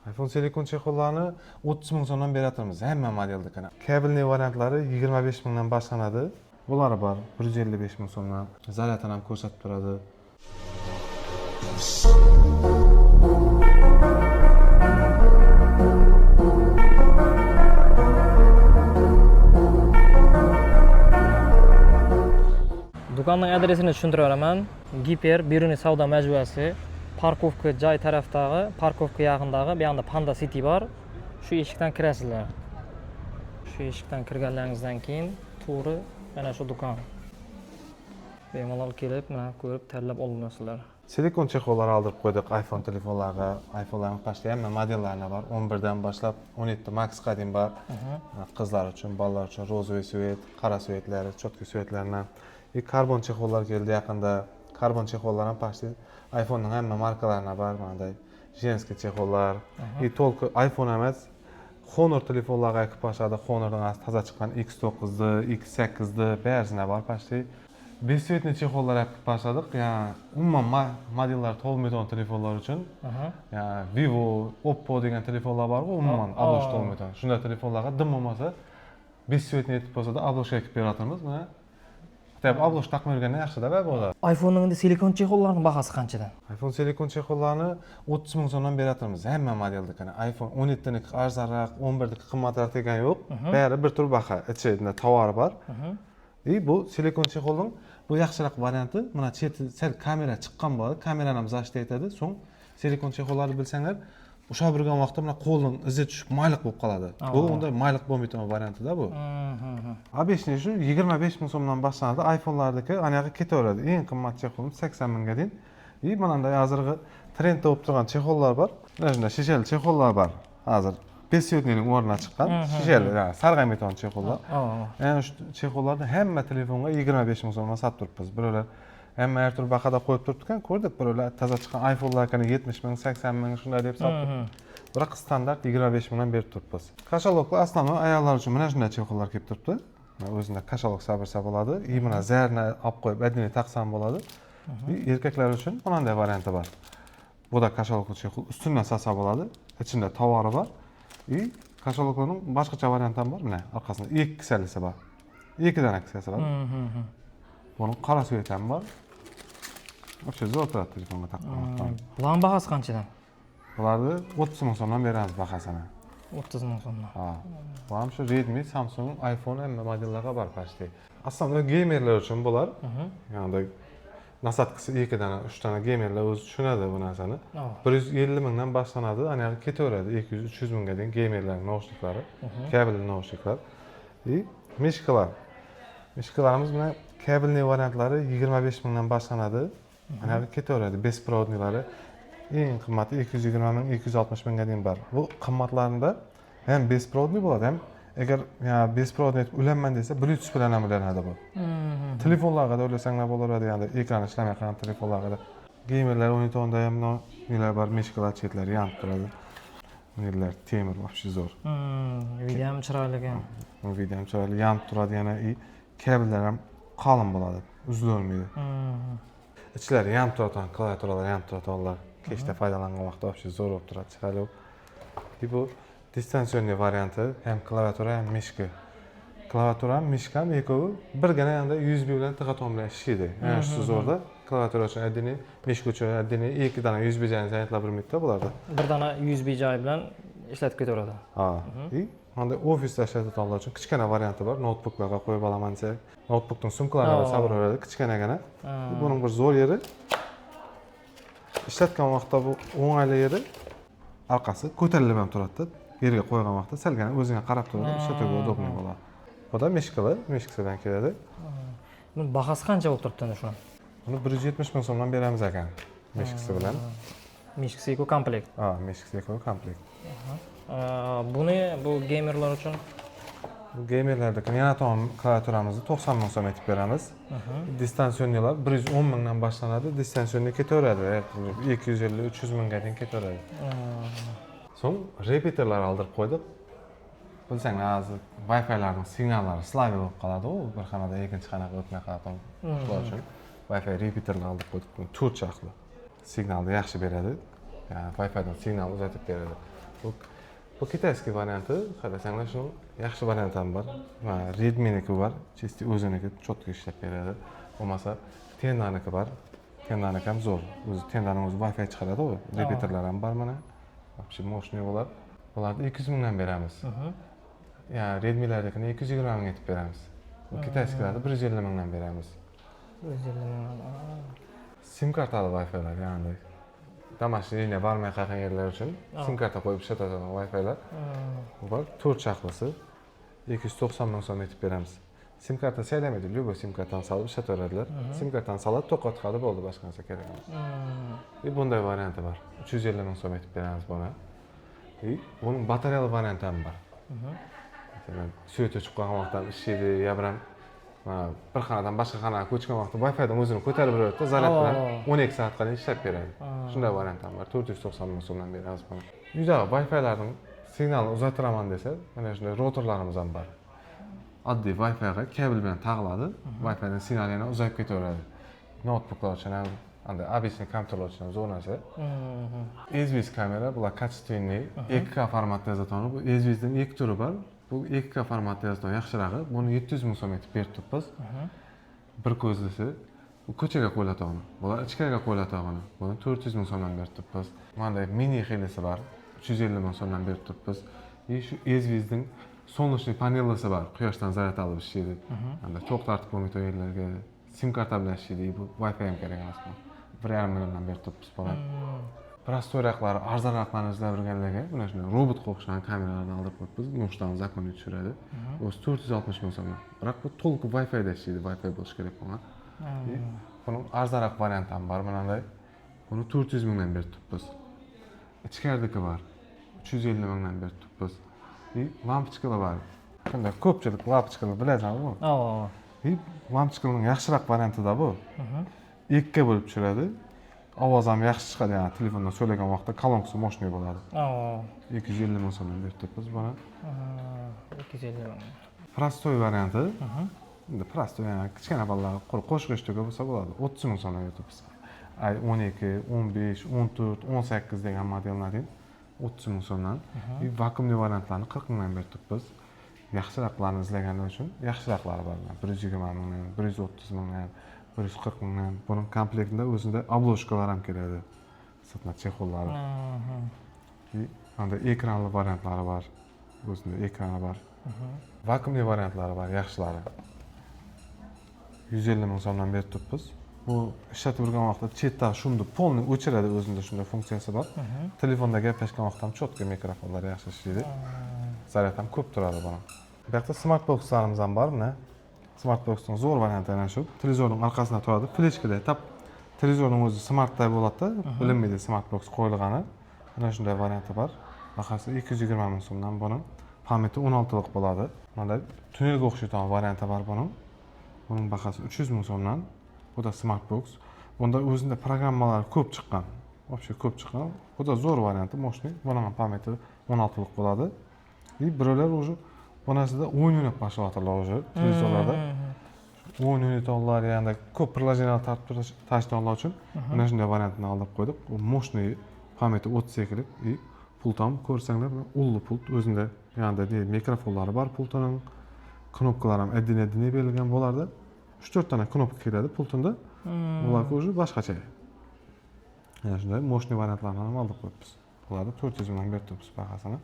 iPhone silikon чехол larni 30 ming so'mdan beratamiz hamma modeldikini. Кабельный variantlari 25 mingdan boshlanadi. Bulari bor 155 ming so'mdan. Zaryadini ham ko'rsatib turadi. Do'konning adresini tushuntirib beraman. Giper Beruniy savdo majmuasi парковка joy tarafdagi, парковка yaqinidagi bu yoqda Panda City bor. Shu eshikdan kirasizlar. Shu eshikdan kirganlaringizdan keyin to'g'ri mana shu do'kon. Bemalol kelib, mana ko'rib tanlab olasizlar. Silikon чехол lar oldirib qo'ydik iPhone telefonlarga. iPhonelarning почти hamma modellarini bor. 11 dan boshlab 17 Max qadim bor. Qizlar uchun, bolalar uchun розовый цвет, qora цвет lari, чёткий цвет laridan. И karbon чехол lar keldi yaqinda. Karbon чехол lar ham почти iPhonening hamma markalarini bor, mana женский чехол lar. И только iPhone emas, Honor telefonlarga kirib boshladi. Honordan hozir toza chiqqan X9ni, X8ni barisini bor почти. Бесцветный чехол lar olib kirib boshladik. Ya'ni umuman modellar to'lmaydigan telefonlar uchun. Ya'ni Vivo, Oppo degan telefonlar bor-ku, umuman обложка to'lmaydigan. Shunday telefonlarga dim bo'lmasa бесцветный etib bo'lsa-da обложка qilib beratamiz. Mana хотя бы обложка taqmay yurgandan yaxshi-da bo'ladi. iPhone'ning endi silikon чехол larining bahasi qanchadan? iPhone silikon чехол larni 30 ming so'mdan beratamiz hamma modeldikini. iPhone 17niki arzonroq, 11niki qimmatroq degan yo'q. Bari bir tur baho. Ichida tovari bor. И bu silikon чехол ning bu yaxshiroq varianti, mana cheti sal kamera chiqqan bo'ladi, kamerani ham защита etadi. So'ng silikon чехол larni bilsanglar, ushlab yurgan vaqtda mana qo'lning izi tushib mayliq bo'lib qoladi. Bu unda mayliq bo'lmaydigan variantida bu. Обычный shu 25 ming so'mdan boshlanadi iPhone'lardagi, anaqi ketaveradi. Eng qimmat чехол 80 mingga deyin. И mana hozirgi trendda bo'lib turgan чехол lar bor. Mana shunday shishali чехол lar bor. Hozir бесцветный ning o'rnina chiqqan shishali, ya'ni sarg'aymaydigan чехол lar. Yani shu чехол larni hamma telefonga 25 ming so'mdan sotib turibmiz. Birovlar hamma har turli bahada qo'yib turibdi ekan, ko'rdik, birovlar toza chiqqan iPhone'larni 70 ming, 80 ming shunday deb sotib. Biroq standart 25 mingdan berib turibmiz. Кошелёк lar основной ayollar uchun mana shunday чехол lar kelib turibdi. Mana o'zida кошелёк sabirsa bo'ladi. И mana zarni olib qo'yib, отдельно taqsam bo'ladi. И erkaklar uchun bunday varianti bor. Bu da кошелёк чехол ustidan salsa bo'ladi. Ichida tovari bor. И кошелёк larning boshqacha varianti ham bor. Mana orqasida ikki kisalisi bor. Ikki dona kisasi bor. Buni qora цвет i ham bor. Вообще zo'r turadi telefonga taqqan. Bularning bahasi qanchadan? Bularni 30 ming so'mdan beramiz bahasini. 30 ming so'mdan. Ha. Bu ham shu Redmi, Samsung, iPhone hamma modellarga bor почти. Aslida geymerlar uchun bular. Ya'ni насадка si ikki dona, uch dona, geymerlar o'zi tushunadi bu narsani. 150 mingdan boshlanadi, ana ketaveradi 200, 300 mingga deyin geymerlarning наушник lari, kabelli наушник lar. И мышка lar. Мышка larimiz bilan кабельный variantlari 25 mingdan boshlanadi. Ana ketaveradi беспроводный lari. Eng qimmati 220 ming, 260 mingga deyin bor. Bu qimmatlarida ham беспроводный bo'ladi, ham agar беспроводный etib ulanman desa, Bluetooth bilan ham ulanadi bu. Telefonlarga da ulasanglar bo'laveradi, ya'ni ekran ishlamay qolgan telefonlarga da. Geymerlar o'ynayotganda ham nelar bor, мышка lar chetlari yonib turadi. Nelar temir вообще zo'r. Video ham chiroyli ekan. Video ham chiroyli yonib turadi yana и kabellar ham qalin bo'ladi, uzilavermaydi. Ichlari yonib turadigan klaviaturalar yonib turadiganlar kechda foydalangan vaqtda вообще zo'r bo'lib turadi, chiroyli bo'lib. И bu дистанционный varianti, ham klaviatura, ham мышка. Klaviatura ham, мышка ham ikkovi birgina yonida USB bilan tig'aton bilan ishlaydi. Ana shu zo'rda. Klaviatura uchun отдельный, мышка uchun отдельный, ikki dona USB joyini zaryadlab bermaydida bularda. Bir dona USB joyi bilan ishlatib ketaveradi. Ha. И mana ofisda ishlatadiganlar uchun kichkina varianti bor. Noutbuklarga qo'yib olaman desak, noutbukning sumkalariga sabiraveradi kichkinagina. Buning bir zo'r yeri, ishlatgan vaqtda bu o'ng'ayli yeri, orqasi ko'tarilib ham turadida. Yerga qo'ygan vaqtda salgina o'zingga qarab turadi, ishlatuvga удобный bo'ladi. Bu da мышка lar, мышка sidan keladi. Buni bahasi qancha bo'lib turibdi endi shuni? Buni 170 ming so'mdan beramiz ekan, мышка si bilan. Мышка si komplekt. Ha, мышка si komplekt. Buni bu geymerlar uchun. Bu geymerlardagi yana tom klaviaturamizni 90 ming so'm etib beramiz. Дистанционный lar 110 mingdan boshlanadi, дистанционный ketaveradi, 250, 300 mingga deyin ketaveradi. So'ng repiterlar oldirib qo'ydik. Bilsanglar, hozir Wi-Fi'larning signallari слабый bo'lib qoladi-u, bir xonadan ikkinchi xonaga o'tmay qoladi. Shular uchun Wi-Fi repiterlar oldirib qo'ydik. To'rt chaqli. Signalni yaxshi beradi. Ya'ni Wi-Fi'dan signal uzatib beradi. Bu китайский varianti, qarasanglar, shuni yaxshi varianti ham bor. Mana Redmi'niki bor, чисто o'ziniki четко ishlab beradi. Bo'lmasa Tendaniki bor. Tendaniki ham zo'r. O'zi Tendaning o'zi Wi-Fi chiqaradi u. Repeaterlar ham bor mana. Вообще мощный bo'ladi. Bularni 200 mingdan beramiz. Ya Redmi'lardagini 220 ming etib beramiz. Bu китайский larni 150 mingdan beramiz. 150 ming. Sim kartali Wi-Fi'lar, ya'ni домашний liniya bormay qolgan yerlar uchun sim karta qo'yib ishlatadigan Wi-Fi'lar bor. To'rt chaqlisi 290 ming so'm etib beramiz. Sim karta saylamaydi, любой sim kartani solib ishlataveradilar. Sim kartani soladi, tok otqadi, bo'ldi, boshqa narsa kerak emas. И bunday varianti bor. 350 ming so'm etib beramiz buni. И buning batareyali varianti ham bor. Masalan, свет o'chib qolgan vaqtda ham ishlaydi, yo bir ham mana bir xonadan boshqa xonaga ko'chgan vaqtda Wi-Fi'dan o'zini ko'tarib beradi, zaryad bilan 12 soatga ishlab beradi. Shunday variant ham bor. 490 ming so'mdan beramiz buni. Uyda Wi-Fi'larning signalini uzaytiraman desa, mana shunday routerlarimiz ham bor. Oddiy Wi-Fi'ga kabel bilan tag'iladi. Wi-Fi'dan signal yana uzayib ketaveradi. Noutbuklar uchun ham, anda обычный kompyuterlar uchun ham zo'r narsa. EZVIZ kamera, bular качественный, 2K formatda yozadigan. Bu EZVIZdan ikki turi bor. Bu 2K formatda yozadigan yaxshirog'i. Buni 700 ming so'm etib berib turibmiz. Bir ko'zlisi bu ko'chaga qo'yiladigan. Bular ichkariga qo'yiladigan. Buni 400 ming so'mdan berib turibmiz. Mana mini xilisi bor. 350 ming so'mdan berib turibmiz. И shu EZVIZning солнечный panelisi bor. Quyoshdan zaryad olib ishlaydi. Anda tok tortib bo'lmaydigan yerlarga sim karta bilan ishlaydi. Bu Wi-Fi ham kerak emas bu. 1,5 milliondan berib turibmiz buni. Простой roqlari, arzonroqlarini izlab yurganlarga mana shunday robotga o'xshagan kameralarni oldirib qo'yibmiz. Нужда ni законный tushiradi. O'zi 460 ming so'mdan. Biroq bu to'liq Wi-Fi'da ishlaydi, Wi-Fi bo'lishi kerak bunga. И buning arzonroq varianti ham bor mana. Buni 400 mingdan berib turibmiz. Ichkaridagi bor. 350 mingdan berib turibmiz. И lampochkalar bor. Shunda ko'pchilik lampochkalar bilasanmi? Ava. И lampochkalarning yaxshiroq variantida bu. Ikkiga bo'lib tushiradi. Ovoz ham yaxshi chiqadi, ya'ni telefondan so'ylagan vaqtda kolonkasi мощный bo'ladi. Ava. 250 ming so'mdan berib turibmiz buni. 250 ming. Простой varianti. Endi простой, ya'ni kichkina bolalar qo'shiq eshituvga bo'lsa bo'ladi. 30 ming so'mdan berib turibmiz. Ay 12, 15, 14, 18 degan modellarning 30 ming so'mdan. И vakuumli variantlarni 40 mingdan berib turibmiz. Yaxshiroqlarni izlaganlar uchun yaxshiroqlari bor. 120 mingdan, 130 mingdan, 140 mingdan. Buning komplektida o'zida обложка lar ham keladi. Sirtdan чехол lari. И anda ekranli variantlari bor. O'zida ekrani bor. Vakuumli variantlari bor, yaxshilari. 150 ming so'mdan berib turibmiz. Bu ishlatib yurgan vaqtda chetdan шум ni полный o'chiradi, o'zida shunday funksiyasi bor. Telefonda gaplashgan vaqtda ham четко mikrofonlar yaxshi ishlaydi. Zaryad ham ko'p turadi buni. Bu yoqda smart boxlarimiz ham bor, mana. Smart boxning zo'r varianti ana shu. Televizorning orqasida turadi. Fleshkada tap televizorning o'zi smartda bo'ladi-da, bilinmaydi smart box qo'yilgani. Mana shunday varianti bor. Bahasi 220 ming so'mdan buni. Память i 16lik bo'ladi. Mana tunnelga o'xshaydigan varianti bor buning. Buning bahasi 300 ming so'mdan. Bu da smart box. Bunda o'zida programmalar ko'p chiqqan. Вообще ko'p chiqqan. Bu da zo'r varianti, мощный. Buning ham память i 16lik bo'ladi. И birovlar уже bu narsada o'yin o'ynab boshlayaptilar уже televizorlarda. O'yin o'ynaydiganlar, ya'ni ko'p приложения lar tortib tashlaydiganlar uchun mana shunday variantini olib qo'ydik. U мощный, память i 32lik и pult ham ko'rsanglar, ulli pult, o'zida yonida ne mikrofonlari bor pultining, knopkalari ham отдельно отдельно berilgan bo'lardi. 3-4 dona knopka keladi pultida. Ularga уже boshqacha. Mana shunday мощный variantlarni ham olib qo'yibmiz. Bularni 400 mingdan berib turibmiz bahasini.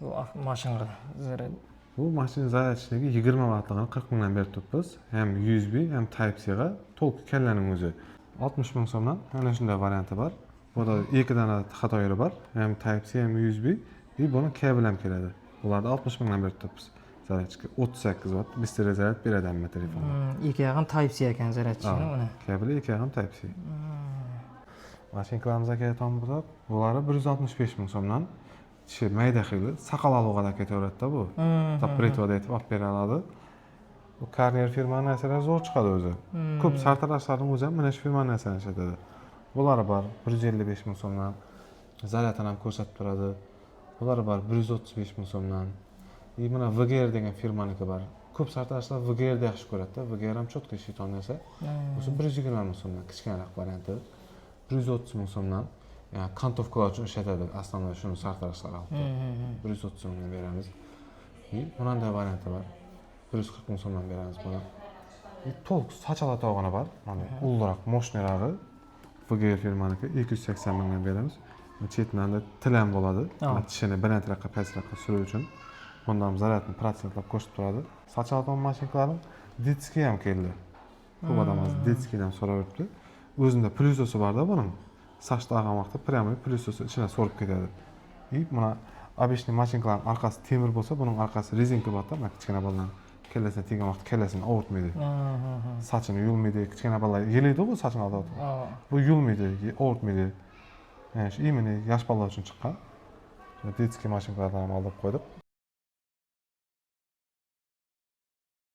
Bu mashinaga zaryad. Bu mashina зарядочный gi 20 vattligini 40 mingdan berib turibmiz. Ham USB, ham Type C ga to'liq kallaning o'zi. 60 ming so'mdan ana shunday varianti bor. Bunda ikki dona xato yeri bor. Ham Type C, ham USB. И buni kabel ham keladi. Bularni 60 mingdan berib turibmiz. Зарядчик 38 vatt, быстрый zaryad beradi hamma telefonga. Ikki yog'im Type C ekan zaryadchini uni. Kabeli ikki yog'im Type C. Mashinkalarimiz kelayotgan bo'lsak, bulari 165 ming so'mdan. Tishi mayda xili, saqal olg'ada ketaveradida bu. Tap britvada etib olib bera oladi. Bu Garnier firmani narsalari zo'r chiqadi o'zi. Ko'p sartaroshlarning o'zi ham mana shu firmani narsani ishlatadi. Bulari bor 155 ming so'mdan. Zaryadini ham ko'rsatib turadi. Bulari bor 135 ming so'mdan. И mana VGR degan firmaniki bor. Ko'p sartaroshlar VGRni yaxshi ko'radida. VGR ham четко ishlaydigan narsa. O'zi 120 ming so'mdan kichkinaroq varianti. 130 ming so'mdan. Кантовка lar uchun ishlatadi. Основной shuni sartaroshlar olib. 130 mingdan beramiz. И bunday varianti bor. 140 ming so'mdan beramiz buni. И to'liq soch olatog'ini bor. Mana ulug'roq, мощный rog'i. VGR firmaniki 280 mingdan beramiz. Chetidan da til ham bo'ladi. Ah. Tishini balandroqqa, pastroqqa surish uchun. Bundan ham zaryadni prosentlab qo'shib turadi. Soch oladigan mashinkalarning детский ham keldi. Ko'p odam hozir детский dan so'rab yuribdi. O'zida пылесос i borda buning. Sochni olgan vaqtda прямо пылесос i ichine so'rib ketadi. И mana обычный mashinkalarning orqasi temir bo'lsa, buning orqasi rezinka bo'ladi. Mana kichkina bolalarning kallasini tegan vaqtda kallasini og'ritmaydi. Sochini yulmaydi. Kichkina bolalar yelaydi-ku sochini oldi. Bu yulmaydi, og'ritmaydi. Ya'ni shu именно yosh bolalar uchun chiqqan. Детский mashinkalardan ham olib qo'ydik.